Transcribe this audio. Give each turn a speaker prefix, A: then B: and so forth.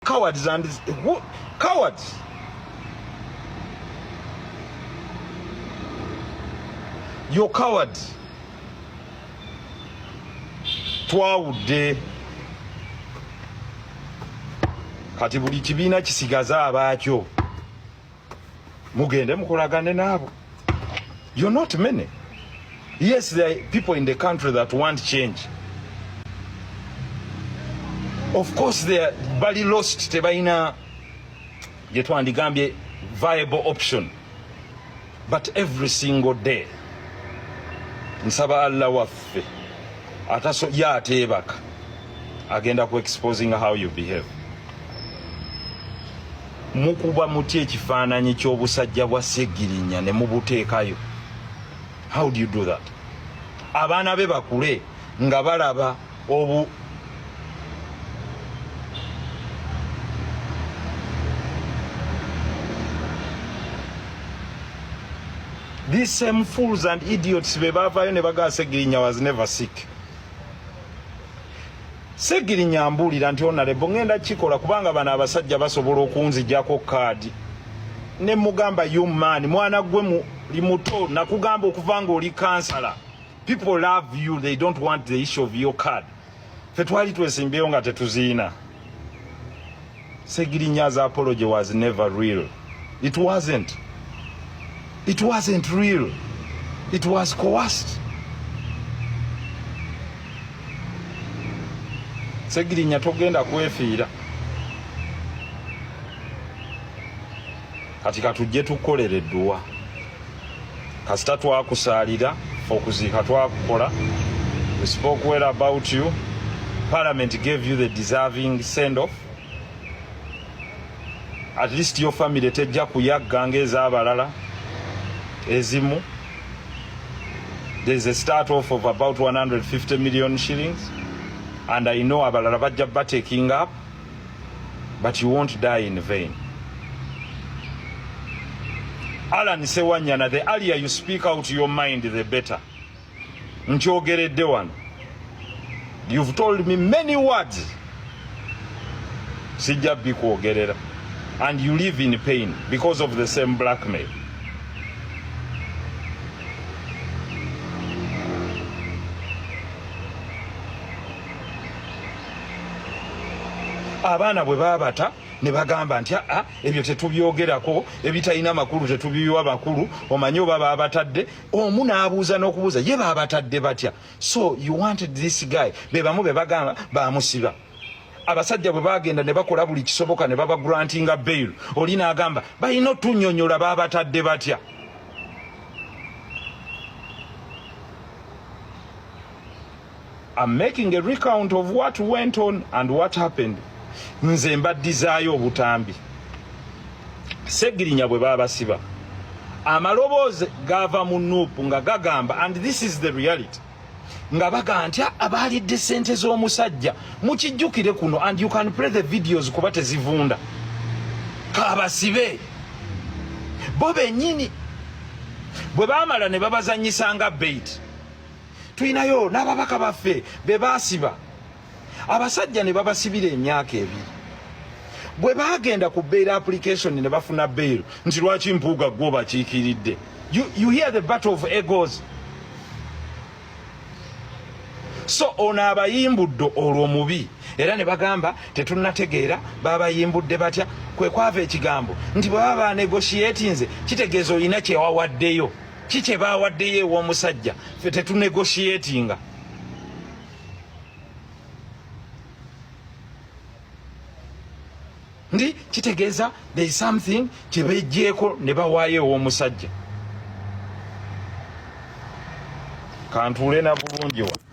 A: Cowards and who, cowards. You're cowards. Twawudde. Kati buli kibiina kisigaze abaakyo. Mugende mukolagane naabo. You're not many. Yes, there are people in the country that want change. Of course they are bali lost, tebalina gye twandigambye viable option. But every single day nsaba Allah waffe ataso ye ateebaka agenda ku exposing how you behave. Mukuba mutya ekifaananyi ky'obusajja bwa Ssegirinya ne mubuteekayo? How do you do that? Abaana be bakule nga balaba obu These same fools and idiots be baavayo ne bagaa Ssegirinya was never sick. Ssegirinya ambuulira nti onalebo ngenda kikola kubanga bano abasajja basobola okunzijako kaadi. Ne mugamba you man, mwana gwe muli muto, nakugamba okuva nga oli kansala. People love you, they don't want the issue of your card. Ffe twali twesimbyewo nga tetuziina. Ssegirinya's apology was never real. It wasn't. It wasn't real. It was coerced. Ssegirinya togenda kwefiira. Kati katujje tukolere edduwa. Kasita twakusaalira okuziika twakukola. We spoke well about you. Parliament gave you the deserving send off. At least your family tejja kuyagga ng'ez'abalala ezimu. There's a start off of about 150 million shillings and I know abalala bajja bataking up, but you won't die in vain. Alan Sewanyana, the earlier you speak out your mind, the better. Nkyogeredde wano. You've told me many words. Sijja bikwogerera. And you live in pain because of the same blackmail. Abaana bwe babata ne bagamba nti aa ebyo tetubyogerako, ebitalina makulu tetubiwa makulu, omanyi oba babatadde. Omu n'abuuza n'okubuuza ye babatadde batya. So you wanted this guy. Be bamu be bagamba bamusiba. Abasajja bwe bagenda ne bakola buli kisoboka ne baba grantinga bail, oli n'agamba balina otunyonyola babatadde batya. I'm making a recount of what went on and what happened. Nze mbaddizaayo obutambi. Ssegirinya bwe babasiba, amaloboozi gava mu NUP nga gagamba, and this is the reality, nga baga nti abaalidde ssente z'omusajja. Mukijjukire kuno, and you can play the videos kuba tezivunda. Kabasibe bo bennyini bwe baamala ne babazannyisa nga bait. Tulinayo n'ababaka baffe be baasiba abasajja ne babasibira emyaka 2. Bwe baagenda ku bail application ne bafuna bail nti lwaki Mpuuga gwo bakiikiridde. You hear the battle of egos. So ono abayimbudde olwo mubi, era ne bagamba tetunnategeera babayimbudde batya. Kwe kwava ekigambo nti bwe baba banegotiatinze kitegeeza olina kyewawaddeyo. Ki kye bawaddeyo ew'omusajja? Ffe tetunegotiatinga. Ndi kitegeeza there is something kye bejjeeko ne bawaayo ew'omusajja. Kantuule na bulungi wa.